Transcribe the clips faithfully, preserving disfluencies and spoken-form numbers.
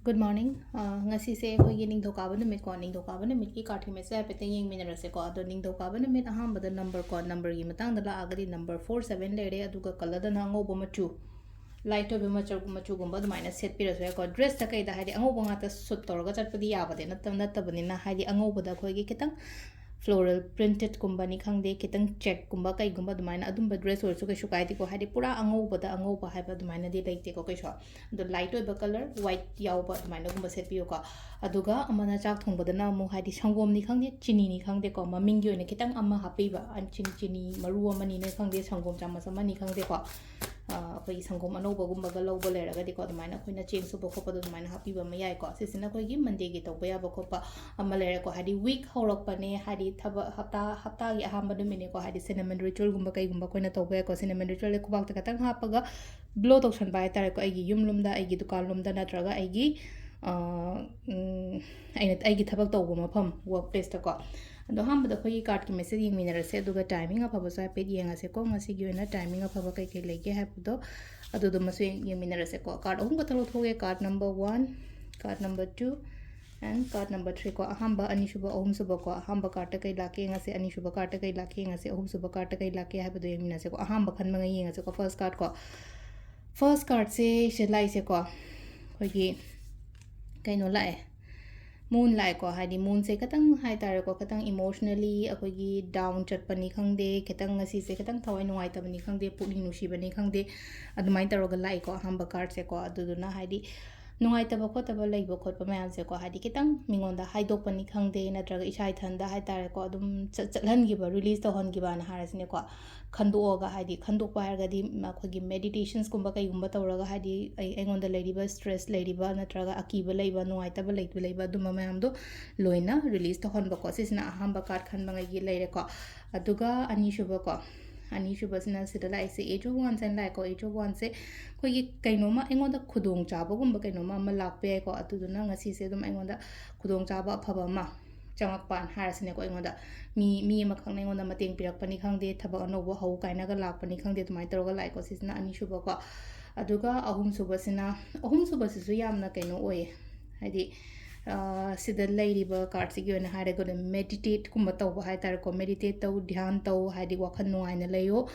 Good morning. ꯑ, ꯉꯁꯤꯁꯦ ꯑꯩꯈꯣꯏꯒꯤ ꯅꯤꯡꯊꯧꯀꯥꯕ ꯅꯨꯃꯤꯠꯀꯣ, ꯅꯤꯡꯊꯧꯀꯥꯕ ꯅꯨꯃꯤꯠꯀꯤ card ꯀꯤ message ꯍꯥꯏꯐꯦꯠꯇꯪ ꯌꯦꯡꯃꯤꯟꯅꯔꯁꯦꯀꯣ꯫ ꯑꯗꯣ ꯅꯤꯡꯊꯧꯀꯥꯕ ꯅꯨꯃꯤꯠ ꯑꯍꯥꯟꯕꯗ number ꯀꯣ, number ꯒꯤ ꯃꯇꯥꯡꯗ ꯂꯥꯛꯑꯒꯗꯤ number four seven ꯂꯩꯔꯦ, ꯑꯗꯨꯒ colour ꯗꯅ ꯑꯉꯧꯕ ꯃꯆꯨ, light ꯑꯣꯏꯕ ꯃꯆꯨ, ꯃꯆꯨꯒꯨꯝꯕ ꯑꯗꯨꯃꯥꯏꯅ ꯁꯦꯠꯄꯤꯔꯁꯨ ꯌꯥꯏꯀꯣ꯫ Dress ꯇ ꯀꯩꯗ ꯍꯥꯏꯗꯤ ꯑꯉꯧꯕ ꯉꯥꯛꯇ suit ꯇꯧꯔꯒ ꯆꯠꯄꯗꯤ ꯌꯥꯕꯗꯤ ꯅꯠꯇ-, ꯅꯠꯇꯕꯅꯤꯅ, ꯍꯥꯏꯗꯤ ꯑꯉꯧꯕꯗ ꯑꯩꯈꯣꯏꯒꯤ ꯈꯤꯇꯪ floral printed ꯀꯨꯝꯕꯅꯤ ꯈꯪꯗꯦ, ꯈꯤꯇꯪ check ꯀꯨꯝꯕ ꯀꯩꯒꯨꯝꯕ ꯑꯗꯨꯃꯥꯏꯅ ꯑꯗꯨꯝꯕ dress ꯑꯣꯏꯔꯁꯨ ꯀꯩꯁꯨ ꯀꯥꯏꯗꯦꯀꯣ꯫ ꯍꯥꯏꯗꯤ ꯄꯨꯔꯥ ꯑꯉꯧꯕꯗ ꯑꯉꯧꯕ ꯍꯥꯏꯕ ꯑꯗꯨꯃꯥꯏꯅꯗꯤ ꯂꯩꯇꯦꯀꯣ ꯀꯩꯁꯨ꯫ ꯑꯗꯣ light ꯑꯣꯏꯕ colour, white ꯌꯥꯎꯕ ꯑꯗꯨꯃꯥꯏꯅꯒꯨꯝꯕ ꯁꯦꯠꯄꯤꯌꯨꯀꯣ꯫ ꯑꯗꯨꯒ ꯑꯃꯅ ꯆꯥꯛ ꯊꯣꯡꯕꯗꯅ ꯑꯃꯨꯛ ꯍꯥꯏꯗꯤ ꯁꯪꯒꯣꯝꯅꯤ ꯈꯪꯗꯦ, ꯆꯤꯅꯤꯅꯤ ꯈꯪꯗꯦꯀꯣ, ꯃꯃꯤꯡꯒꯤ ꯑꯣꯏꯅ ꯈꯤꯇꯪ ꯑꯃ ꯍꯥꯞꯄꯤꯕ, ꯑ, ꯆꯤꯅꯤ, ꯆꯤꯅꯤ ꯃꯔꯨ ꯑꯃꯅꯤꯅꯦ ꯈꯪꯗꯦ, ꯁꯪꯒꯣꯝ ꯆꯥꯃꯁ ꯑꯃꯅꯤ ꯈꯪꯗꯦꯀꯣ꯫ ꯑ, ꯑꯩꯈꯣꯏꯒꯤ ꯁꯪꯒꯣꯝ ꯑꯅꯧꯕꯒꯨꯝꯕꯒ ꯂꯧꯕ ꯂꯩꯔꯒꯗꯤꯀꯣ, ꯑꯗꯨꯃꯥꯏꯅ ꯑꯩꯈꯣꯏꯅ ꯆꯦꯡ ꯁꯨꯕ ꯈꯣꯠꯄꯗꯣ ꯑꯗꯨꯃꯥꯏꯅ ꯍꯥꯞꯄꯤꯕ ꯑꯃ ꯌꯥꯏꯀꯣ꯫ ꯁꯤꯁꯤꯅ ꯑꯩꯈꯣꯏꯒꯤ Monday ꯒꯤ ꯇꯧꯕ ꯌꯥꯕ ꯈꯣꯠꯄ ꯑꯃ ꯂꯩꯔꯦꯀꯣ꯫ ꯍꯥꯏꯗꯤ week ꯍꯧꯔꯛꯄꯅꯦ, ꯍꯥꯏꯗꯤ ꯊꯕꯛ ꯍꯞꯇꯥ, ꯍꯞꯇꯥꯒꯤ ꯑꯍꯥꯟꯕ ꯅꯨꯃꯤꯠꯅꯦꯀꯣ, ꯍꯥꯏꯗꯤ cinnamon ritual ꯒꯨꯝꯕ ꯀꯩꯒꯨꯝꯕ ꯑꯩꯈꯣꯏꯅ ꯇꯧꯕ ꯌꯥꯏꯀꯣ꯫ Cinnamon ritual ꯁꯦ ꯈꯨꯕꯥꯛꯇ ꯈꯤꯇꯪ ꯍꯥꯞꯄꯒ blow ꯇꯧꯁꯟꯕ ꯍꯥꯏꯇꯥꯔꯦꯀꯣ, ꯑꯩꯒꯤ ꯌꯨꯝ ꯂꯣꯝꯗ, ꯑꯩꯒꯤ ꯗꯨꯀꯥꯟ ꯂꯣꯝꯗ, ꯅꯠꯇ꯭ꯔꯒ ꯑꯩꯒꯤ, ꯑ, ꯎꯝ, ꯑꯩꯅ, ꯑꯩꯒꯤ ꯊꯕꯛ ꯇꯧꯕ ꯃꯐꯝ, work place ꯇꯀꯣ꯫ ꯑꯗꯣ ꯑꯍꯥꯟꯕꯗ ꯑꯩꯈꯣꯏꯒꯤ card ꯀꯤ message ꯌꯦꯡꯃꯤꯟꯅꯔꯁꯦ, ꯑꯗꯨꯒ timing ꯑꯐꯕꯁꯨ ꯍꯥꯏꯐꯦꯠ ꯌꯦꯡꯉꯁꯦꯀꯣ꯫ ꯉꯁꯤꯒꯤ ꯑꯣꯏꯅ timing ꯑꯐꯕ ꯀꯩ ꯀꯩ ꯂꯩꯒꯦ ꯍꯥꯏꯕꯗꯣ, ꯑꯗꯨꯗꯨꯃꯁꯨ ꯌꯦꯡ-, ꯌꯦꯡꯃꯤꯟꯅꯔꯁꯦꯀꯣ꯫ Card ꯑꯍꯨꯝ ꯈꯛꯇ ꯂꯧꯊꯣꯛꯑꯒꯦ, card number one, card number two, and card number three ꯀꯣ꯫ ꯑꯍꯥꯟꯕ, ꯑꯅꯤꯁꯨꯕ, ꯑꯍꯨꯝꯁꯨꯕ ꯀꯣ꯫ ꯑꯍꯥꯟꯕ card ꯇ ꯀꯩ ꯂꯥꯛꯀꯦ ꯌꯦꯡꯉꯁꯦ, ꯑꯅꯤꯁꯨꯕ card ꯇ ꯀꯩ ꯂꯥꯛꯀꯦ ꯌꯦꯡꯉꯁꯦ, ꯑꯍꯨꯝꯁꯨꯕ card ꯇ ꯀꯩ ꯂꯥꯛꯀꯦ ꯍꯥꯏꯕꯗꯣ ꯌꯦꯡꯃꯤꯟꯅꯁꯦꯀꯣ꯫ ꯑꯍꯥꯟꯕ ꯈꯟꯕꯉꯩ ꯌꯦꯡꯉꯁꯦꯀꯣ꯫ First card ꯁꯦ ꯁꯤꯗ ꯂꯥꯛꯏꯁꯦꯀꯣ, ꯑꯩꯈꯣꯏꯒꯤ ꯀꯩꯅꯣ ꯂꯥꯛꯑꯦ, moon ꯂꯥꯛꯑꯦꯀꯣ꯫ ꯍꯥꯏꯗꯤ moon ꯁꯦ ꯈꯤꯇꯪ ꯍꯥꯏꯇꯥꯔꯦꯀꯣ, ꯈꯤꯇꯪ emotionally ꯑꯩꯈꯣꯏꯒꯤ down ꯆꯠꯄꯅꯤ ꯈꯪꯗꯦ, ꯈꯤꯇꯪ ꯉꯁꯤꯁꯦ ꯈꯤꯇꯪ ꯊꯋꯥꯏ ꯅꯨꯡꯉꯥꯏꯇꯕꯅꯤ ꯈꯪꯗꯦ, ꯄꯨꯛꯅꯤꯡ ꯅꯨꯡꯁꯤꯕꯅꯤ ꯈꯪꯗꯦ, ꯑꯗꯨꯃꯥꯏꯅ ꯇꯧꯔꯒ ꯂꯥꯛꯏꯀꯣ ꯑꯍꯥꯟꯕ card ꯁꯦꯀꯣ꯫ ꯑꯗꯨꯗꯨꯅ ꯍꯥꯏꯗꯤ ꯅꯨꯡꯉꯥꯏꯇꯕ ꯈꯣꯠꯇꯕ ꯂꯩꯕ ꯈꯣꯠꯄ ꯃꯌꯥꯝꯁꯦꯀꯣ, ꯍꯥꯏꯗꯤ ꯈꯤꯇꯪ ꯃꯤꯉꯣꯟꯗ ꯍꯥꯏꯗꯣꯛꯄꯅꯤ ꯈꯪꯗꯦ, ꯅꯠꯇ꯭ꯔꯒ ꯏꯁꯥ ꯏꯊꯟꯗ ꯍꯥꯏꯇꯥꯔꯦꯀꯣ, ꯑꯗꯨꯝ ꯆꯠ-, ꯆꯠꯍꯟꯈꯤꯕ, release ꯇꯧꯍꯟꯈꯤꯕꯅ ꯍꯥꯏꯔꯁꯤꯅꯦꯀꯣ꯫ ꯈꯟꯗꯣꯛꯑꯒ, ꯍꯥꯏꯗꯤ ꯈꯟꯗꯣꯛꯄ ꯍꯥꯏꯔꯒꯗꯤ ꯑꯩꯈꯣꯏꯒꯤ meditations ꯀꯨꯝꯕ ꯀꯩꯒꯨꯝꯕ ꯇꯧꯔꯒ, ꯍꯥꯏꯗꯤ ꯑꯩ, ꯑꯩꯉꯣꯟꯗ ꯂꯩꯔꯤꯕ stress ꯂꯩꯔꯤꯕ ꯅꯠꯇ꯭ꯔꯒ ꯑꯀꯤꯕ ꯂꯩꯕ, ꯅꯨꯡꯉꯥꯏꯇꯕ ꯂꯩꯕ, ꯂꯩꯕ ꯑꯗꯨꯝꯕ ꯃꯌꯥꯝꯗꯣ ꯂꯣꯏꯅ release ꯇꯧꯍꯟꯕꯀꯣ꯫ ꯁꯤꯁꯤꯅ ꯑꯍꯥꯟꯕ card ꯈꯟꯕꯉꯩꯒꯤ ꯂꯩꯔꯦꯀꯣ꯫ ꯑꯗꯨꯒ ꯑꯅꯤꯁꯨꯕꯀꯣ, ꯑꯅꯤꯁꯨꯕꯁꯤꯅ ꯁꯤꯗ ꯂꯥꯛꯏꯁꯦ, Eight of Wands ꯍꯥꯏꯅ ꯂꯥꯛꯑꯦꯀꯣ꯫ Eight of Wands ꯁꯦ ꯑꯩꯈꯣꯏꯒꯤ ꯀꯩꯅꯣꯝꯃ ꯑꯩꯉꯣꯟꯗ ꯈꯨꯗꯣꯡꯆꯥꯕꯒꯨꯝꯕ ꯀꯩꯅꯣꯝꯃ ꯑꯃ ꯂꯥꯛꯄ ꯌꯥꯏꯀꯣ꯫ ꯑꯗꯨꯗꯨꯅ ꯉꯁꯤꯁꯦ ꯑꯗꯨꯝ ꯑꯩꯉꯣꯟꯗ ꯈꯨꯗꯣꯡꯆꯥꯕ ꯑꯐꯕ ꯑꯃ ꯆꯪꯉꯛꯄꯅ ꯍꯥꯏꯔꯁꯤꯅꯦꯀꯣ꯫ ꯑꯩꯉꯣꯟꯗ ꯃꯤ, ꯃꯤ ꯑꯃꯈꯛꯅ ꯑꯩꯉꯣꯟꯗ ꯃꯇꯦꯡ ꯄꯤꯔꯛꯄꯅꯤ ꯈꯪꯗꯦ, ꯊꯕꯛ ꯑꯅꯧꯕ ꯍꯧ ꯀꯥꯏꯅꯒ ꯂꯥꯛꯄꯅꯤ ꯈꯪꯗꯦ, ꯑꯗꯨꯃꯥꯏꯅ ꯇꯧꯔꯒ ꯂꯥꯛꯑꯦꯀꯣ꯫ ꯁꯤꯁꯤꯅ ꯑꯅꯤꯁꯨꯕꯀꯣ꯫ ꯑꯗꯨꯒ ꯑꯍꯨꯝꯁꯨꯕꯁꯤꯅ, ꯑꯍꯨꯝꯁꯨꯕꯁꯤꯁꯨ ꯌꯥꯝꯅ ꯀꯩꯅꯣ ꯑꯣꯏꯌꯦ, ꯍꯥꯏꯗꯤ, ꯑ, ꯁꯤꯗ ꯂꯩꯔꯤꯕ cardꯁꯤꯒꯤ ꯑꯣꯏꯅ ꯍꯥꯏꯔꯒꯅ meditateꯀꯨꯝꯕ ꯇꯧꯕ ꯍꯥꯏ ꯇꯥꯔꯦꯀꯣ, meditate ꯇꯧ, ꯙ꯭ꯌꯥꯟ ꯇꯧ, ꯍꯥꯏꯗꯤ ꯋꯥꯈꯜ ꯅꯨꯡꯉꯥꯏꯅ ꯂꯩꯌꯣ,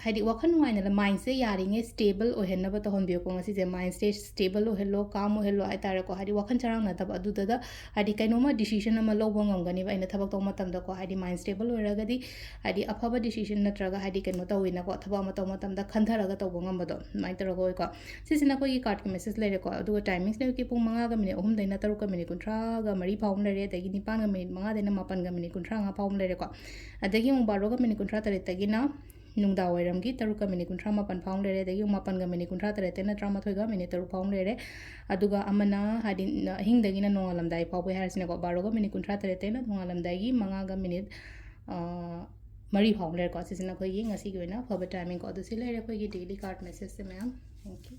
ꯍꯥꯏꯗꯤ ꯋꯥꯈꯜ ꯅꯨꯡꯉꯥꯏꯅ ꯂ-, mindꯁꯦ ꯌꯥꯔꯤꯉꯩ stable ꯑꯣꯏꯍꯟꯅꯕ ꯇꯧꯍꯟꯕꯤꯌꯨꯀꯣ꯫ ꯉꯁꯤꯁꯦ mindꯁꯦ stable ꯑꯣꯏꯍꯜꯂꯣ, calm ꯑꯣꯏꯍꯜꯂꯣ ꯍꯥꯏ ꯇꯥꯔꯦꯀꯣ, ꯍꯥꯏꯗꯤ ꯋꯥꯈꯜ ꯆꯔꯥꯡꯅꯗꯕ, ꯑꯗꯨꯗ ꯍꯥꯏꯗꯤ ꯀꯩꯅꯣꯝꯃ decision ꯑꯃ ꯂꯧꯕ ꯉꯝꯒꯅꯦꯕ ꯑꯩꯅ ꯊꯕꯛ ꯇꯧꯕ ꯃꯇꯝꯗꯀꯣ, ꯍꯥꯏꯗꯤ mind stable ꯑꯣꯏꯔꯒꯗꯤ, ꯍꯥꯏꯗꯤ ꯑꯐꯕ decision ꯅꯠꯇ꯭ꯔꯒ ꯍꯥꯏꯗꯤ ꯀꯩꯅꯣ ꯇꯧꯋꯤꯅꯀꯣ, ꯊꯕꯛ ꯑꯃ ꯇꯧꯕ ꯃꯇꯝꯗ ꯈꯟꯊꯔꯒ ꯇꯧꯕ ꯉꯝꯕꯗꯣ, ꯑꯗꯨꯃꯥꯏꯅ ꯇꯧꯔꯒ ꯑꯣꯏꯀꯣ꯫ ꯁꯤꯁꯤꯅ ꯑꯩꯈꯣꯏꯒꯤ cardꯀꯤ message ꯂꯩꯔꯦꯀꯣ꯫ ꯑꯗꯨꯒ timings ꯅ ꯑꯌꯨꯛꯀꯤ ꯄꯨꯡ ꯃꯉꯥꯒ minute ꯑꯍꯨꯝꯗꯩꯅ ꯇꯔꯨꯛꯀ minute ꯀꯨꯟꯊ꯭ꯔꯥꯒ ꯃꯔꯤ ꯐꯥꯎ ꯑꯃ ꯂꯩꯔꯦ, ꯑꯗꯒꯤ ꯅꯤꯄꯥꯟꯒ minute ꯃꯉꯥꯗꯩꯅ ꯃꯥꯄꯟꯒ minute ꯀꯨꯟꯊ꯭ꯔꯥ ꯃꯉꯥ ꯐꯥꯎ ꯑꯃ ꯂꯩꯔꯦꯀꯣ꯫ ꯑꯗꯒꯤ ꯑꯃꯨꯛ ꯕꯥꯔꯣꯒ minute ꯀꯨꯟꯊ꯭ꯔꯥ ꯇꯔꯦꯠꯇꯒꯤꯅ ꯅꯨꯡꯗꯥꯡ ꯋꯥꯏꯔꯝꯒꯤ ꯇꯔꯨꯛꯀ minute ꯀꯨꯟꯊ꯭ꯔꯥ ꯃꯥꯄꯟ ꯐꯥꯎ ꯑꯃ ꯂꯩꯔꯦ, ꯑꯗꯒꯤ ꯑꯃꯨꯛ ꯃꯥꯄꯟꯒ minute ꯀꯨꯟꯊ꯭ꯔꯥ ꯇꯔꯦꯠꯇꯩꯅ ꯇꯔꯥꯃꯥꯊꯣꯏꯒ minute ꯇꯔꯨꯛ ꯐꯥꯎ ꯑꯃ ꯂꯩꯔꯦ꯫ ꯑꯗꯨꯒ ꯑꯃꯅ ꯍꯥꯏꯗꯤ ꯑꯍꯤꯡꯗꯒꯤꯅ ꯅꯣꯡꯉꯥꯜꯂꯝꯗꯥꯏ ꯐꯥꯎꯕ ꯍꯥꯏꯔꯁꯤꯅꯦꯀꯣ, ꯕꯥꯔꯣꯒ minute ꯀꯨꯟꯊ꯭ꯔꯥ ꯇꯔꯦꯠꯇꯩꯅ ꯅꯣꯡꯉꯥꯜꯂꯝꯗꯥꯏꯒꯤ ꯃꯉꯥꯒ minute, ꯑ, ꯃꯔꯤ ꯐꯥꯎ ꯂꯩꯔꯦꯀꯣ꯫ ꯁꯤꯁꯤꯅ ꯑꯩꯈꯣꯏꯒꯤ ꯉꯁꯤꯒꯤ ꯑꯣꯏꯅ ꯑꯐꯕ timing ꯀꯣ꯫ ꯑꯗꯨ ꯁꯤ ꯂꯩꯔꯦ ꯑꯩꯈꯣꯏꯒꯤ daily card message ꯁꯦ ꯃꯌꯥꯝ꯫ Thank you꯫